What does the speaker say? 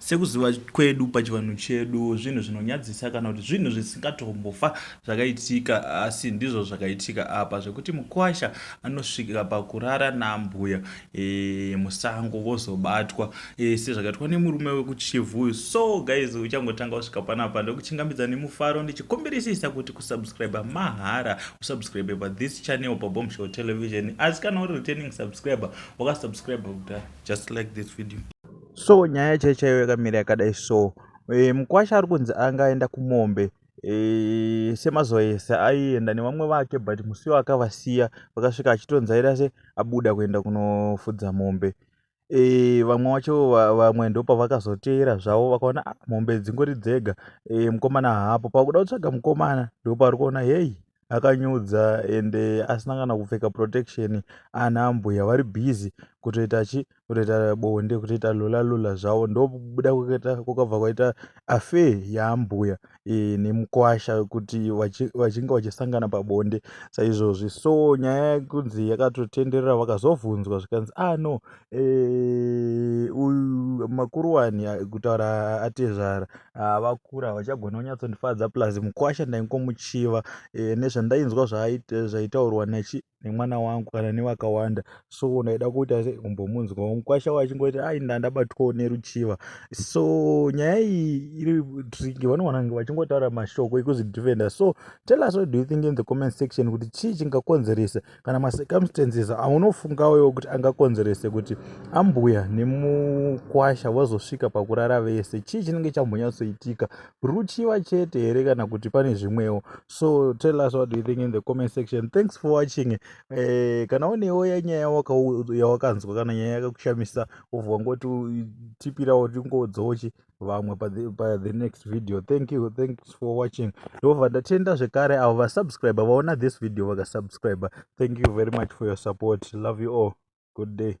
Sekuziva kwedu pachivanhu chedu, zvinhu zvinonyadzisa kana kuti zvinhu zvisingatombofa zvakaitika, asi ndizvo zvakaitika apa, zvekuti mukwasha anosvika pakurara nambuya musango, vozobatwa sezvakaitwa nemurume wekuChivhu. So guys, uchangotanga kusvika panapa, ndokuchingamidza nemufaro ndichikumbirisisa kuti kusubscribe mahara, usubscribe pathis channel, paBombshow Television. Asi kana uri returning subscriber, wakasubscribe kudhara, just like this video. So nyaya chaiyo chaiyo yakamira yakadai. So mukwasha ari kunzi anga aenda kumombe semazuva ese aienda nevamwe vake, but musi waakavasiya vakasvika achitonzaira se abuda kuenda kunofudza mombe. Vamwe vacho, vamwe ndopavakazoteera zvavo, vakaona, ah, mombe dzingori dzega, mukomana haapo. Pakuda kutsvaga mukomana, ndopari kuona, hei, akanyudza ende asina kana kupfeka protection. Ana ambuya vari busy kutoita chi kutoita bonde, kutoita lula lula zvavo. Ndokubuda kwakabva kwaita affair yaambuya nemukwasha, kuti vachinge vachisangana pabonde saizvozvi. So nyaya yekunzi yakatotenderera, vakazobvunzwa zvikanzi, ah no, uyu makuruwani, kutaura atezvara, vakura, havachagona kunyatsondifadza, plus mukwasha ndaingomuchiva nezvandainzwa zvaitaurwa nechi nemwana wangu kana nevakawanda, so ndaida kuita kumbomunzwawo mukwasha wachingoti ai, ndandabatwawo neruchiva. So nyaya iyi iri tricky, vanowana kunge vachingotaura mashoko ekuzvidefenda. So tell us, what do you think in the comment section, kuti chii chingakonzeresa kana macircumstances aunofungawo kuti angakonzerese kuti ambuya nemukwasha vazosvika pakurara vese? Chii chinenge chambonyatsoitika? Ruchiva chete here kana kuti pane zvimwewo? So tell us, what do you think in the comment section? Thanks for watching. Kana unewo nyaya yawakanzwa kana nyaya yakakushamisa, wobva wangoti tipirawo, tingodzochi vamwe pa the next video. Thank you, thanks for watching. Ndobva ndatenda zvekare avo vasubscribe, vaona this video vakasubscribe. Thank you very much for your support. Love you all. Good day.